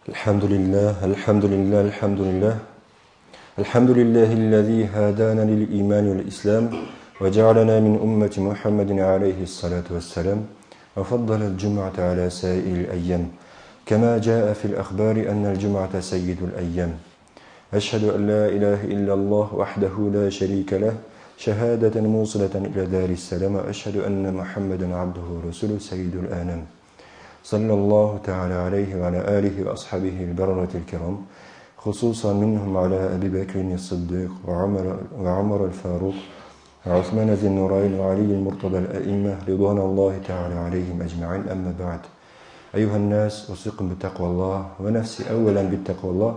الحمد لله الحمد لله الحمد لله الحمد لله الذي هدانا للإيمان والإسلام وجعلنا من أمة محمد عليه الصلاة والسلام وفضل الجمعة على سائر الأيام كما جاء في الأخبار أن الجمعة سيد الأيام أشهد أن لا إله إلا الله وحده لا شريك له شهادة موصلة إلى دار السلام أشهد أن محمدا عبده ورسوله سيد الآنام صلى الله تعالى عليه وعلى آله وأصحابه البررة الكرام خصوصا منهم على أبي بكر الصديق وعمر, وعمر الفاروق وعثمان ذي النورين وعلي المرتضى الأئمة رضوان الله تعالى عليهم أجمعين أما بعد أيها الناس أوصيكم بتقوى الله ونفسي أولا بالتقوى الله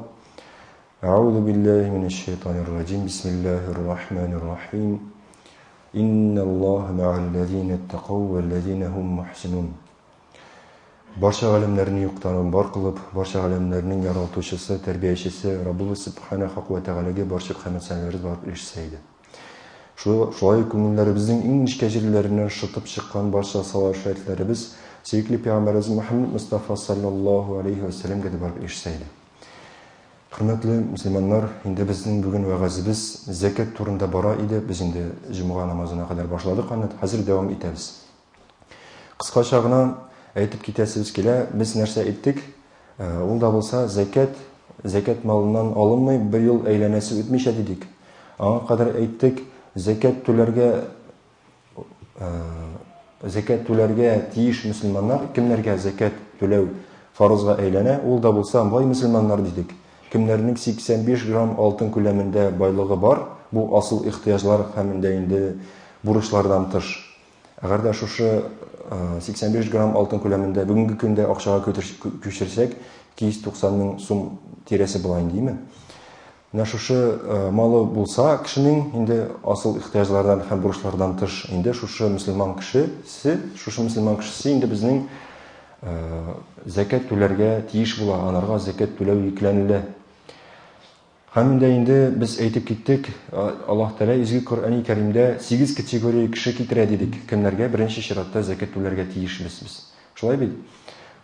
أعوذ بالله من الشيطان الرجيم بسم الله الرحمن الرحيم إن الله مع الذين اتقوا والذين هم محسنون Барча галәмнәрне юктан бар кылып, барча галәмнәрнең яралтучысы, тәрбиячесе Раббыбыз Субхана Хак вә Тәгаләгә барча хәмд-сәналәребез барып ирешсә иде. Шулай ук күңелләребезнең иң нечкә җирләреннән шытып чыккан барча салават-шәрифләребез сөекле пәйгамбәребез Мөхәммәд Мостафа саллаллаһу алейһи вә сәлләмгә дә барып ирешсә иде. Хөрмәтле мөселманнар, инде безнең бүген вәгазебез зәкят турында бара иде. Без инде җомга намазына кадәр башладык аны, хәзер дәвам итәбез. Кыскача гына әйтеп китәсебез килә, без нәрсә әйттек? Ул да булса зәкят, зәкят малыннан алынмый, бер ел әйләнәсе үтмичә дидек. Аңа кадәр әйттек, зәкят түләргә зәкят түләргә тиеш мөселманнар, кемнәргә зәкят түләү фарызга әйләнә, ул да булса бай мөселманнар дидек. Кемнәрнең 85 грамм алтын күләмендә байлыгы бар, бу асыл ихтыяҗлар һәм инде бурычлардан тыш. Әгәр дә шушы 85 грамм алтын күләмендә бүгенге көндә акчага күчерсәк, 290 мең сум тирәсе була инде, димме? Менә шушы малы булса кешенең инде асыл ихтыяҗлардан һәм бурычлардан тыш инде шушы мөселман кешесе, шушы мөселман кешесе инде безнең зәкят түләргә тиеш була, анарга зәкят түләү йөкләнелә. Һәм дә инде без әйтеп киттек, Аллаһ Тәгалә Изге Коръәни Кәримдә 8 категория кеше китерә дидек, кемнәргә беренче чиратта зәкят түләргә тиешбез без. Шулай бит?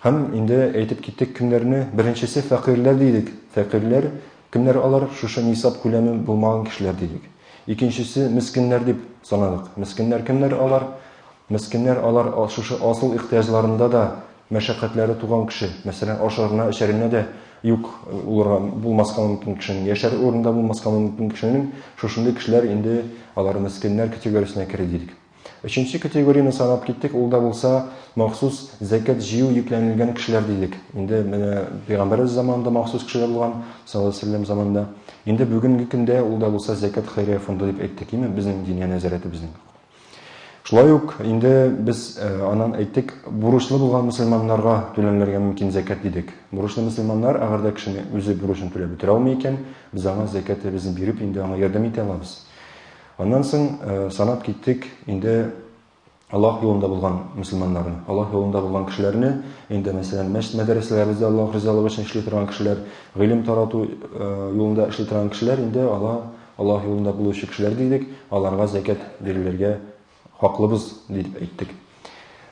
Һәм инде әйтеп киттек кемнәрне? Беренчесе фәкыйрьләр дидек. Фәкыйрьләр кемнәр алар? Шушы нисаб күләме булмаган кешеләр дидек. Икенчесе мескеннәр дип санадык. Мескеннәр кемнәр алар? Мескеннәр алар шушы асыл ихтыяҗларында да мәшәкатьләре туган кеше, мәсәлән, ашарына, эчәренә дә юк булырга булмаска мөмкин кешенең, яшәр урында булмаска мөмкин кешенең, шушындый кешеләр инде алар мескеннәр категориясенә керә дидек. Өченче категорияне санап киттек, ул да булса махсус зәкят җыю йөкләнелгән кешеләр дидек. Инде менә пәйгамбәребез заманында махсус кешеләр булган, саллаллаһу алейһи вәсәлләм заманында. Инде бүгенге көндә ул да булса зәкят хәйрия фонды дип әйттек, име безнең диния нәзарәтебезнең. Шулай ук инде без э, аннан әйттек, бурычлы булган мөселманнарга түләнелергә мөмкин зәкят дидек. Бурычлы мөселманнар, әгәр дә кешене үзе бурычын түләп бетерә алмый икән, без аңа зәкятебезне биреп инде аңа ярдәм итә алабыз. Аннан соң э, санап киттек инде Аллаһ юлында булган мөселманнарны, Аллаһ юлында булган кешеләрне, инде мәсәлән, мәчет мәдрәсәләребездә Аллаһ ризалыгы өчен эшли торган кешеләр, гыйлем тарату э, юлында эшли торган кешеләр инде Аллаһ Аллаһ юлында булучы кешеләр дидек, аларга зәкят бирелергә хаклыбыз дип әйттек.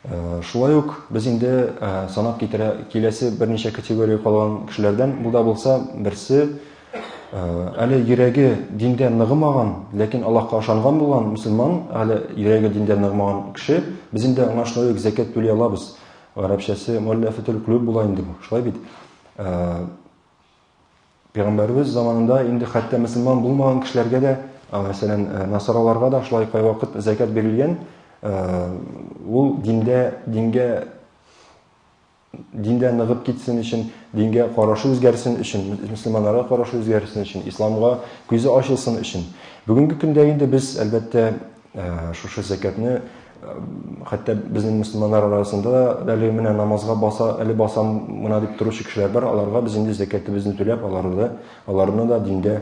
Э, шулай ук без инде э, санап китерә киләсе берничә категория калган кешеләрдән, бу да булса берсе э, әле йөрәге диндә ныгымаган, ләкин Аллаһка ышанган булган мөселман, әле йөрәге диндә ныгымаган кеше, без инде аңа шулай ук зәкят түли алабыз. Гарәпчәсе муаллафатул кулуб була инде бу. Шулай бит? Пәйгамбәребез заманында инде хәтта мөселман булмаган кешеләргә дә, мәсәлән, насараларга да шулай кайвакыт зәкят бирелгән. Ул диндә, дингә диндә ныгып китсен өчен, дингә карашы үзгәрсен өчен, мөселманнарга карашы үзгәрсен өчен, исламга күзе ачылсын өчен. Бүгенге көндә инде без, әлбәттә, шушы зәкятне хәтта безнең мөселманнар арасында да әле менә намазга баса, әле басам гына дип торучы кешеләр бар, аларга без инде зәкятебезне түләп, аларны да, аларны да диндә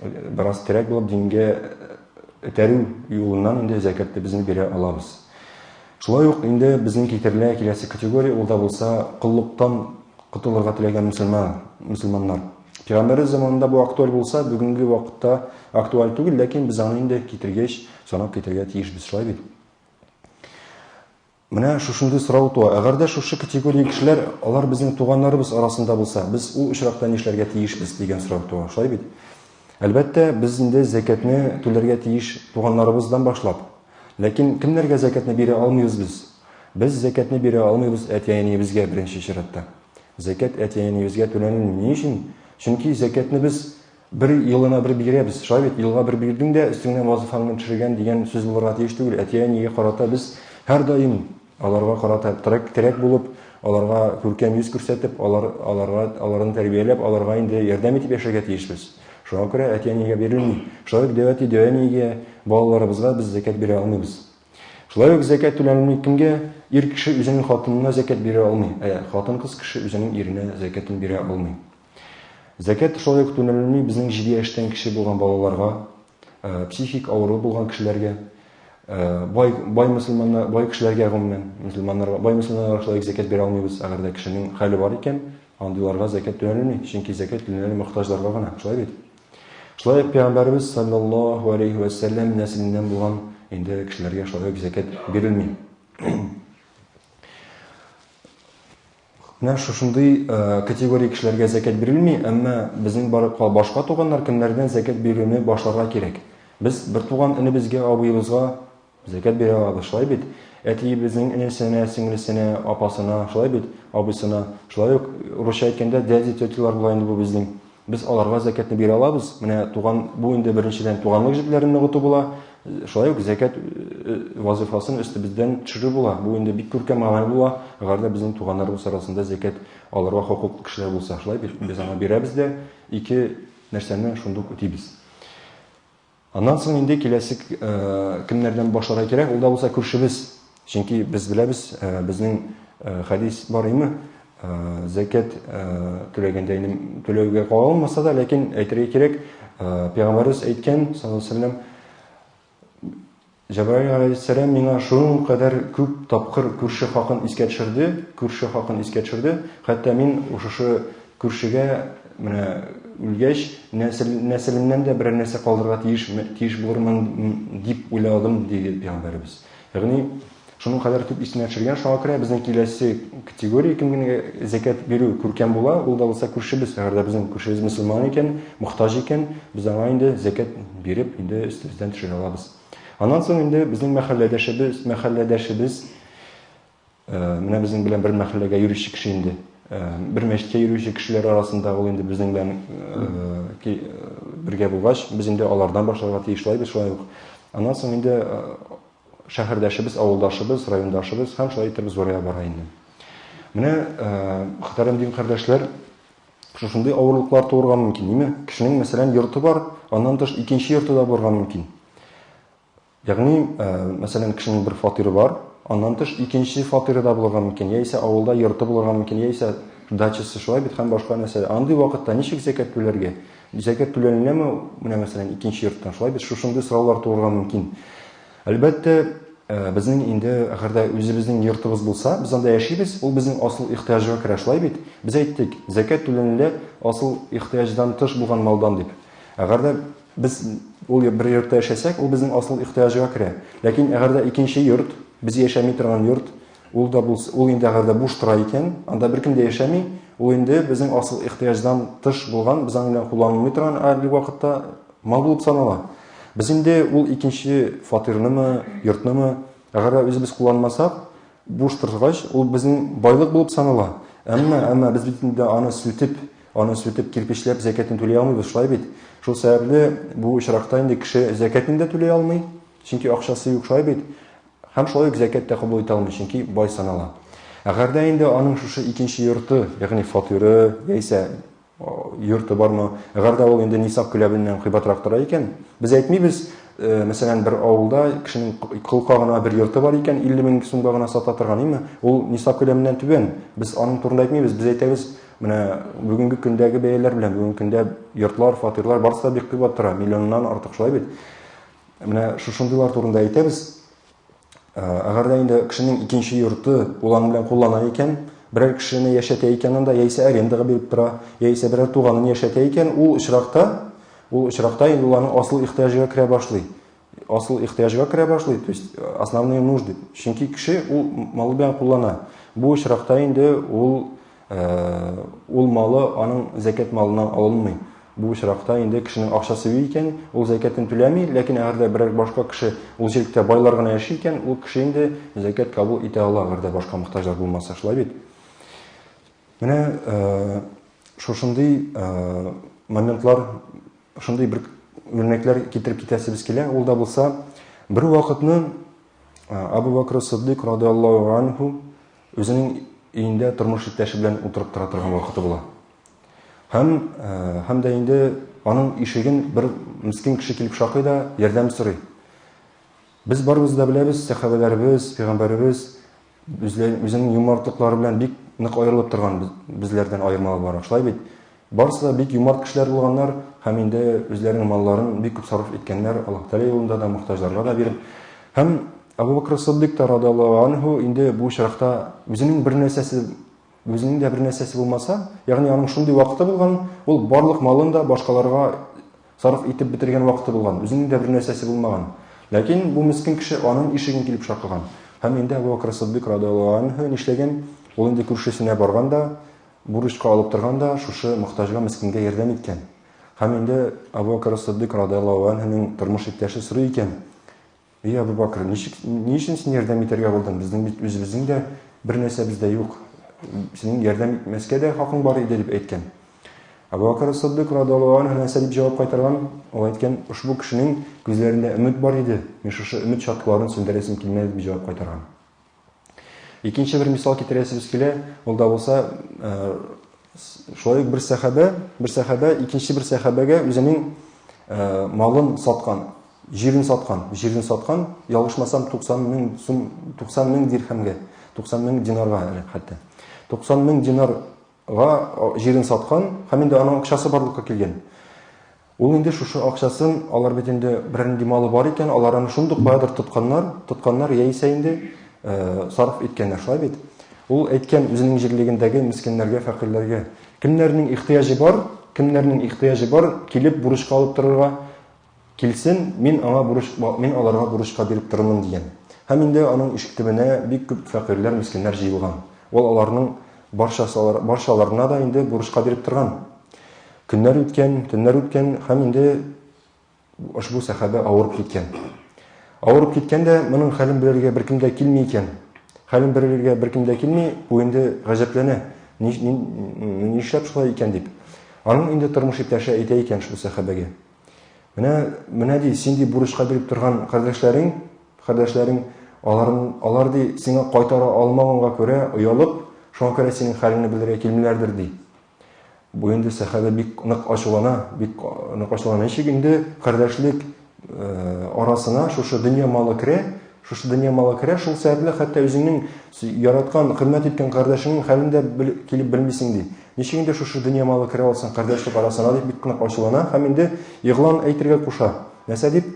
бераз терәк булып, дингә этәрү юлыннан инде зәкятебезне бирә алабыз. Шулай ук инде безнең китерелә киләсе категория, ул да булса коллыктан котылырга теләгән мөселман, мөселманнар. Пәйгамбәребез заманында бу актуаль булса, бүгенге вакытта актуаль түгел, ләкин без аны инде китергәч, санап китергә тиешбез, шулай бит? Менә шушындый сорау туа. Әгәр дә шушы категория кешеләр, алар безнең туганнарыбыз арасында булса, без ул очракта нишләргә тиешбез дигән сорау туа. Шулай бит? Әлбәттә, без инде зәкятне түләргә тиеш туганнарыбыздан башлап. Ләкин кемнәргә зәкятне бирә алмыйбыз без? Без зәкятне бирә алмыйбыз әти-әниебезгә беренче чиратта. Зәкят әти-әниебезгә түләнелми. Ни өчен? Чөнки зәкятне без Бер елына бер бирәбез. Шулай бит, елга бер бирдең дә, өстеңнән вазыйфаңны төшергән дигән сүз булырга тиеш түгел. Әти-әнигә карата без һәрдаим аларга карата терәк, терәк булып, аларга күркәм йөз күрсәтеп, алар, аларга, аларны тәрбияләп, аларга инде ярдәм итеп яшәргә тиешбез. Шуңа күрә әти-әнигә бирелми. Шулай ук дәү әти, дәү әнигә, балаларыбызга без зәкят бирә алмыйбыз. Шулай ук зәкят түләнелми кемгә? Ир кеше үзенең хатынына зәкят бирә алмый, ә хатын-кыз кеше үзенең иренә зәкятен бирә алмый. Зәкят шулай ук түләнелми безнең 7 яшьтән кече булган балаларга, э, психик авыру булган кешеләргә, э, бай, бай мөселманнар, бай кешеләргә гомумән, мөселманнарга, бай мөселманнарга шулай ук зәкят бирә алмыйбыз, әгәр дә кешенең хәле бар икән, андыйларга зәкят түләнелми, чөнки зәкят түләнелә мохтаҗларга гына, шулай бит? Шулай ук пәйгамбәребез саллаллаһу алейхи ва сәлләм нәселеннән булган инде кешеләргә шулай ук зәкят бирелми. Менә шушындый категория кешеләргә зәкят бирелми, әмма безнең бар башка туганнар кемнәрдән зәкят бирүне башларга кирәк. Без бер туган энебезгә, абыебызга зәкят бирә алабыз, шулай бит? Әтиебезнең энесенә, сеңлесенә, апасына, шулай бит? Абыйсына. Шулай ук русча әйткәндә дяди, тетялар була инде бу безнең. Без аларга зәкятне бирә алабыз. Менә туган, бу инде беренчедән туганлык җепләрен ныгыту була. Шулай ук зәкят э, вазифасын өстебездән төшерү була. Бу инде бик күркәм гамәл була. Әгәр дә безнең туганнарыбыз арасында зәкят алырга хокуклы кешеләр булса, шулай бит, без аңа бирәбез дә, ике нәрсәне шундук үтибез. Аннан соң инде киләсе кемнәрдән башларга кирәк, ул да булса күршебез. Чөнки без беләбез, безнең хәдис бар име, зәкят түләгәндә инде түләүгә кагылмаса да, ләкин әйтергә кирәк, пәйгамбәребез әйткән, саллаллаһу алейһи вәсәлләм, Җәбраил галәйһиссәлам миңа шуның кадәр күп тапкыр күрше хакын искә төшерде, күрше хакын искә төшерде, хәтта мин шушы күршегә менә үлгәч, нәсел, нәселемнән дә берәр нәрсә калдырырга тиеш, тиеш булырмын дип уйладым, диде пәйгамбәребез. Ягъни шуның кадәр күп исенә төшергән, шуңа күрә безнең киләсе категория кемгә зәкят бирү күркәм була, ул да булса күршебез. Әгәр дә безнең күршебез мөселман икән, мохтаҗ икән, без аңа инде зәкят биреп, инде өстебездән төшерә алабыз. Аннан соң инде безнең мәхәлләдәшебез, мәхәлләдәшебез Менә безнең белән бер мәхәлләгә йөрүче кеше инде. Бер мәчеткә йөрүче кешеләр арасында ул инде безнең белән бергә булгач, без инде алардан башларга тиеш шулай бит, шулай ук. Аннан соң инде шәһәрдәшебез, авылдашыбыз, райондашыбыз һәм шулай итеп зурая бара инде. Менә, мөхтәрәм дин кардәшләр, шушындый авырлыклар туырга мөмкин, ниме? Кешенең, мәсәлән, йорты бар, аннан тыш икенче йорты да булырга мөмкин. Ягъни, мәсәлән, кешенең бер фатиры бар, аннан тыш икенче фатиры да булырга мөмкин, яисә авылда йорты булырга мөмкин, яисә дачасы, шулай бит, һәм башка нәрсә. Андый вакытта ничек зәкят түләргә? Зәкят түләнеләме, менә мәсәлән, икенче йорттан, шулай бит, шушындый сораулар туырга мөмкин. Әлбәттә, безнең инде әгәр дә үзебезнең йортыбыз булса, без анда яшибез, ул безнең асыл ихтыяҗга керә, шулай бит? Без әйттек, зәкят түләнелә асыл ихтыяҗдан тыш булган малдан дип. Әгәр дә Без ул бер йортта яшәсәк, ул безнең асыл ихтыяҗга керә. Ләкин әгәр дә икенче йорт, без яшәми торган йорт, ул да булса, ул инде әгәр дә буш тора икән, анда беркем дә яшәми, ул инде безнең асыл ихтыяҗдан тыш булган, без аның белән кулланылмый торган әлеге вакытта мал булып санала. Без инде ул икенче фатирнымы, йортнымы, әгәр дә үзебез кулланмасак, буш торгач, ул безнең байлык булып санала. Әмма, әмма без бит инде аны сүтеп, аны сүтеп, кирпечләп зәкятен түли алмыйбыз, шулай бит? Шул сәбәпле бу очракта инде кеше зәкятен дә түли алмый, чөнки акчасы юк, шулай бит? Һәм шулай ук зәкят тә кабул итә алмый, чөнки бай санала. Әгәр дә инде аның шушы икенче йорты, ягъни фатиры яисә йорты бармы? Әгәр дә ул инде нисаб күләменнән кыйбатрак тора икән, без әйтмибез, э, мәсәлән, бер авылда кешенең колка гына бер йорты бар икән, 50 мең сумга гына сата торган, име? Ул нисаб күләменнән түбән. Без аның турында әйтмибез, без әйтәбез, менә бүгенге көндәге бәяләр белән, бүгенге көндә йортлар, фатирлар барысы да бик кыйбат тора, миллионнан артык, шулай бит? Менә шушындыйлар турында әйтәбез. Әгәр дә инде кешенең икенче йорты ул аның белән куллана икән, берәр кешене яшәтә икән анда, яисә арендага биреп тора, яисә берәр туганын яшәтә икән, ул очракта, ул очракта инде ул аның асыл ихтыяҗыга керә башлый. асыл ихтыяҗга керә башлый, то есть основные нужды. Чөнки кеше ул малы белән куллана. Бу очракта инде ул ул малы аның зәкят малыннан алынмый. Бу очракта инде кешенең акчасы юк икән, ул зәкятен түләми, ләкин әгәр дә берәр башка кеше ул җирлектә байлар гына яши икән, ул кеше инде зәкят кабул итә ала, әгәр дә башка мохтаҗлар булмаса, шулай бит? Менә шушындый моментлар, шундый бер үрнәкләр китереп китәсебез килә. Ул да булса, бер вакытны Абу Бакр Сиддик радиаллаһу анһу үзенең өендә тормыш иптәше белән утырып тора торган вакыты була. Һәм һәм дә инде аның ишеген бер мискин кеше килеп шакый да ярдәм сорый. Без барыбыз да беләбез, сәхабәләребез, пәйгамбәребез үзенең юмартлыклары белән бик нык аерылып торган безләрдән аермалы буларак. Шулай бит? Барысы да бик юмарт кешеләр булганнар һәм инде үзләренең малларын бик күп сарыф иткәннәр, Аллаһ Тәгалә юлында да, мохтаҗларга да биреп. Һәм Абу Бакр Сиддик та радиаллаһу анһу инде бу очракта үзенең бер нәрсәсе үзенең дә бер нәрсәсе булмаса, ягъни аның шундый вакыты булган, ул барлык малын да башкаларга сарыф итеп бетергән вакыты булган, үзенең дә бер нәрсәсе булмаган. Ләкин бу мескен кеше аның ишеген килеп шакыган. Һәм инде Абу Бакр Сиддик радиаллаһу анһу нишләгән? Ул инде күршесенә барган да, бурычка алып торган да, шушы мохтаҗга, мескенгә ярдәм иткән. Һәм инде Абу Бакр Сиддик радиаллаһу анһуның тормыш иптәше сорый икән: "Эй, Абу Бакр, ничек, ни өчен син ярдәм итәргә булдың? Безнең бит үзебезнең дә бер нәрсәбез дә юк. Синең ярдәм итмәскә дә хакың бар иде", дип әйткән. Абу Бакр Сиддик радиаллаһу анһу нәрсә дип җавап кайтарган? Ул әйткән: "Ошбу кешенең күзләрендә өмет бар иде. Мин шушы өмет чаткыларын сүндерәсем килмәде", дип җавап кайтарган. Икенче бер мисал китерәсебез килә, ул да булса, шулай ук бер сәхабә, бер сәхабә икенче бер сәхабәгә үзенең малын саткан, җирен саткан, җирен саткан, ялгышмасам 90 мең сум, 90 мең дирхәмгә, 90 мең динарга әле хәтта. 90 мең динар га җирен саткан һәм инде аның акчасы барлыкка килгән. Ул инде шушы акчасын, алар бит инде берәр нинди малы бар икән, алар аны шундук каядыр тотканнар, тотканнар яисә инде э, сарыф иткәннәр, шулай бит? Ул әйткән үзенең җирлегендәге мескеннәргә, фәкыйрьләргә, кемнәрнең ихтыяҗы бар, кемнәрнең ихтыяҗы бар, килеп бурычка алып торырга, Килсен, мин аңа бурыч, мин аларга бурычка биреп торырмын, дигән. Һәм инде аның ишек төбенә бик күп фәкыйрьләр, мескеннәр җыелган. Ул аларның барчасы, барчаларына да инде бурычка биреп торган. Көннәр үткән, төннәр үткән һәм инде ошбу сәхабә авырып киткән. Авырып киткән дә, моның хәлен белергә беркем дә килми икән. Хәлен белергә беркем дә килми, бу инде гаҗәпләнә. Нишләп шулай икән дип. Аның инде тормыш иптәше әйтә икән шул сәхабәгә. Менә, менә ди, син ди бурычка биреп торган кардәшләрең, кардәшләрең, аларын, алар ди сиңа кайтара алмаганга күрә оялып, шуңа күрә синең хәлеңне белергә килмиләрдер ди. Бу инде сәхабә бик нык ачулана, бик нык ачулана. Ничек инде кардәшлек э, арасына шушы дөнья малы керә, шушы дөнья малы керә, шул сәбәпле хәтта үзеңнең яраткан, хөрмәт иткән кардәшеңнең хәлен дә бел, килеп белмисең ди. Ничек инде шушы дөнья малы керә алсын кардәшлек арасына дип бик нык ачулана һәм инде игълан әйтергә куша. Нәрсә дип?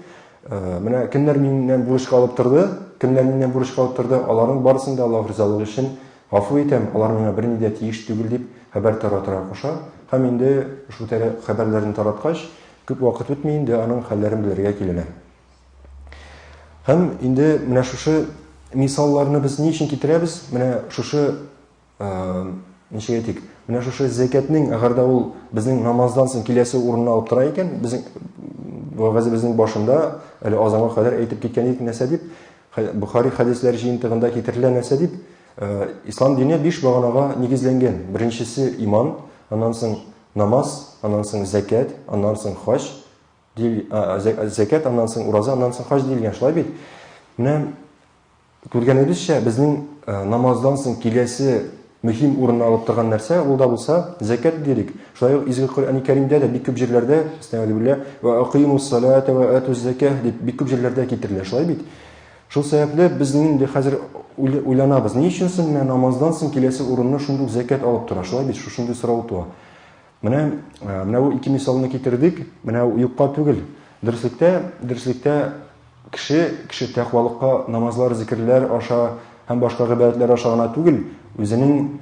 Э, менә кемнәр миннән бурычка алып торды, кемнәр миннән бурычка алып торды, аларның барысын да Аллаһ ризалыгы өчен гафу итәм, алар миңа берни дә тиеш түгел дип хәбәр таратырга куша. Һәм инде шул хәбәрләрне тараткач, күп вакыт үтми инде аның хәлләрен белергә киләләр. Һәм инде менә шушы мисалларны без ни өчен китерәбез? Менә шушы ничек әйтик, менә шушы зәкәтнең, әгәр дә ул безнең намаздан соң киләсе урынны алып тора икән, безнең вәгазебезнең башында әле азанга кадәр әйтеп киткән идек нәрсә дип, Бухари хәдисләр җыентыгында китерелә нәрсә дип, ислам дине биш баганага нигезләнгән. Беренчесе иман, аннан соң намаз, аннан соң зәкәт, аннан соң хаҗ, зәкәт, аннан соң ураза, аннан соң хаҗ диелгән, шулай бит? Менә Күргәнебезчә, безнең намаздан соң киләсе мөһим урынны алып торган нәрсә, ул да булса зәкят дирик. Шулай ук Изге Коръәни Кәримдә дә бик күп җирләрдә, әстәгъфирулла, ва акыймус салата ва атуз закah дип бик күп җирләрдә китерелә. Шулай бит? Шул сәбәпле безнең инде хәзер уйланабыз, ни өчен соң менә намаздан соң киләсе урынны шундук зәкят алып тора? Шулай бит? Шушындый сорау туа. Менә менә бу ике мисалны китердек. Менә юкка түгел. Дөреслектә, дөреслектә Кеше, кеше тәкъвалыкка намазлар, зикерләр аша һәм башка гыйбадәтләр аша гына түгел, үзенең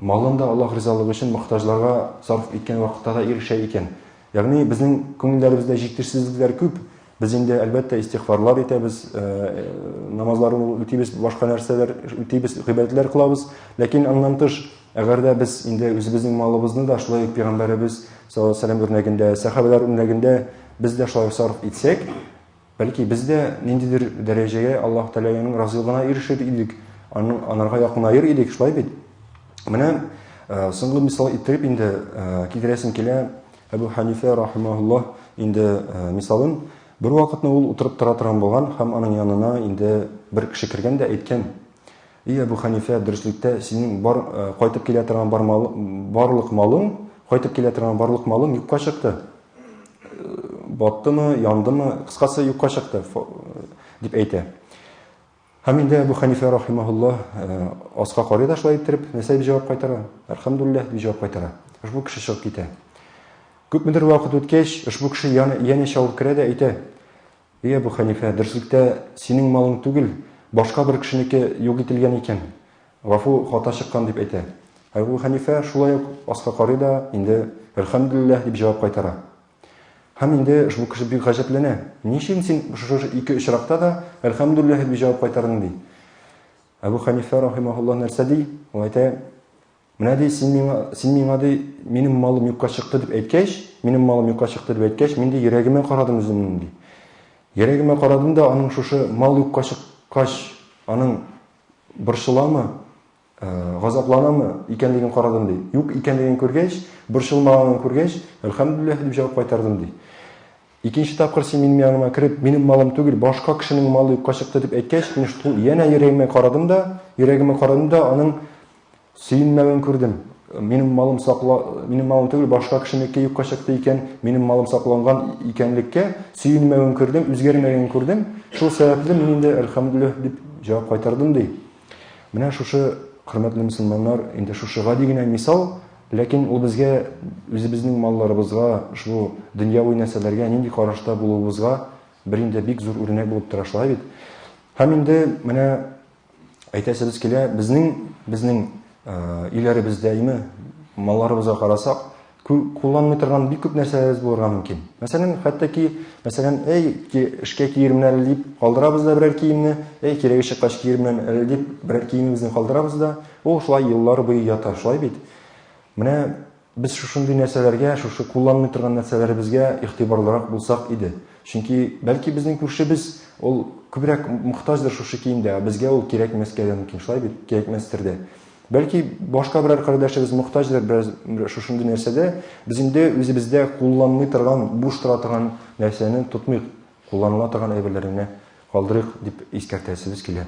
малын да Аллаһ ризалыгы өчен мохтаҗларга сарыф иткән вакытта да ирешә икән. Ягъни безнең күңелләребездә җитешсезлекләр күп. Без инде, әлбәттә, истигъфарлар итәбез, намазлар үтибез, башка нәрсәләр үтибез, гыйбадәтләр кылабыз. Ләкин аннан тыш, әгәр дә без инде үзебезнең малыбызны да шулай ук пәйгамбәребез саллаллаһу алейһи вәсәлләм үрнәгендә, сәхабәләр үрнәгендә без дә шулай сарыф итсәк, бәлки без дә ниндидер дәрәҗәгә Аллаһ Тәгаләнең разыйлыгына ирешер идек, аның анарга якынаер идек, шулай бит? Менә соңгы мисал иттереп инде китерәсем килә. Әбү Хәнифә рахимаһуллаһ инде мисалын, бер вакытны ул утырып тора торган булган һәм аның янына инде бер кеше кергән дә әйткән: "И Әбү Хәнифә, дөреслектә синең бар кайтып килә торган бар мал, барлык малың, кайтып килә торган барлык малың юкка чыкты. Баттымы, яндымы, кыскасы юкка чыкты", дип әйтә. Һәм инде Әбү Хәнифә рахимаһуллаһ аска карый да шулай иттереп, нәрсә дип җавап кайтара? Әлхәмдүлилләһ дип җавап кайтара. Ошбу кеше чыгып китә. Күпмедер вакыт үткәч, ошбу кеше янә чабып керә дә әйтә: "Эй Әбү Хәнифә, дөреслектә синең малың түгел, башка бер кешенеке юк ителгән икән. Гафу, хата чыккан", дип әйтә. Әбү Хәнифә шулай ук аска карый да, инде Әлхәмдүлилләһ дип җавап кайтара. Һәм инде ошбу кеше бик гаҗәпләнә. Ни өчен син шушы ике очракта да әлхәмдүлилләһ дип җавап кайтардың ди. Әбу Ханифә рахимаһуллаһ нәрсә ди? Ул әйтә, менә ди, син миңа, син миңа ди, минем малым юкка чыкты дип әйткәч, минем малым юкка чыкты дип әйткәч, мин ди йөрәгемә карадым үземнең ди. Йөрәгемә карадым да, аның шушы мал юкка чыккач, аның борчыламы, Газапланамы икәнлеген карадым, ди. Юк икәнлеген күргәч, борчылмаганын күргәч, әлхәмдүлилләһ дип җавап кайтардым, ди. Икенче тапкыр син минем яныма кереп, минем малым түгел, башка кешенең малы юкка чыкты дип әйткәч, мин шул янә йөрәгемә карадым да, йөрәгемә карадым да, аның сөенмәвен күрдем. Минем малым сакла, минем малым түгел, башка кешенеке юкка чыкты икән, минем малым сакланган икәнлеккә сөенмәвен күрдем, үзгәрмәвен күрдем. Шул сәбәпле мин инде әлхәмдүлилләһ дип җавап кайтардым, ди. Менә шушы, хөрмәтле мөселманнар, инде шушы гади генә мисал, ләкин ул безгә үзебезнең малларыбызга, ошбу дөньяви нәрсәләргә нинди карашта булуыбызга бер инде бик зур үрнәк булып тора, шулай бит? Һәм инде менә әйтәсебез килә, безнең безнең өйләребездә име малларыбызга карасак, кулланмый торган бик күп нәрсәләребез булырга мөмкин. Мәсәлән, хәтта ки, мәсәлән, әй, эшкә киермен әле дип калдырабыз да берәр киемне, әй, кирәге чыккач киермен әле дип берәр киемебезне калдырабыз да, ул шулай еллар буе ята, шулай бит? Менә без шушындый нәрсәләргә, шушы кулланмый торган нәрсәләребезгә игътибарлырак булсак иде. Чөнки бәлки безнең күршебез ул күбрәк мохтаҗдыр шушы киемдә, ә безгә ул кирәкмәскә дә мөмкин, шулай бит? Кирәкмәстер дә. Бәлки башка берәр кардәшебез мохтаҗдыр бераз шушындый нәрсәдә, без инде үзебездә кулланмый торган, буш тора торган нәрсәне тотмыйк, кулланыла торган әйберләрне калдырыйк дип искәртәсебез килә.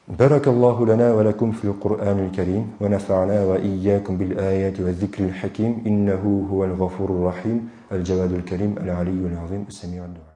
بارك الله لنا ولكم في القرآن الكريم ونفعنا وإياكم بالآيات والذكر الحكيم إنه هو الغفور الرحيم الجواد الكريم العلي العظيم السميع الدعاء.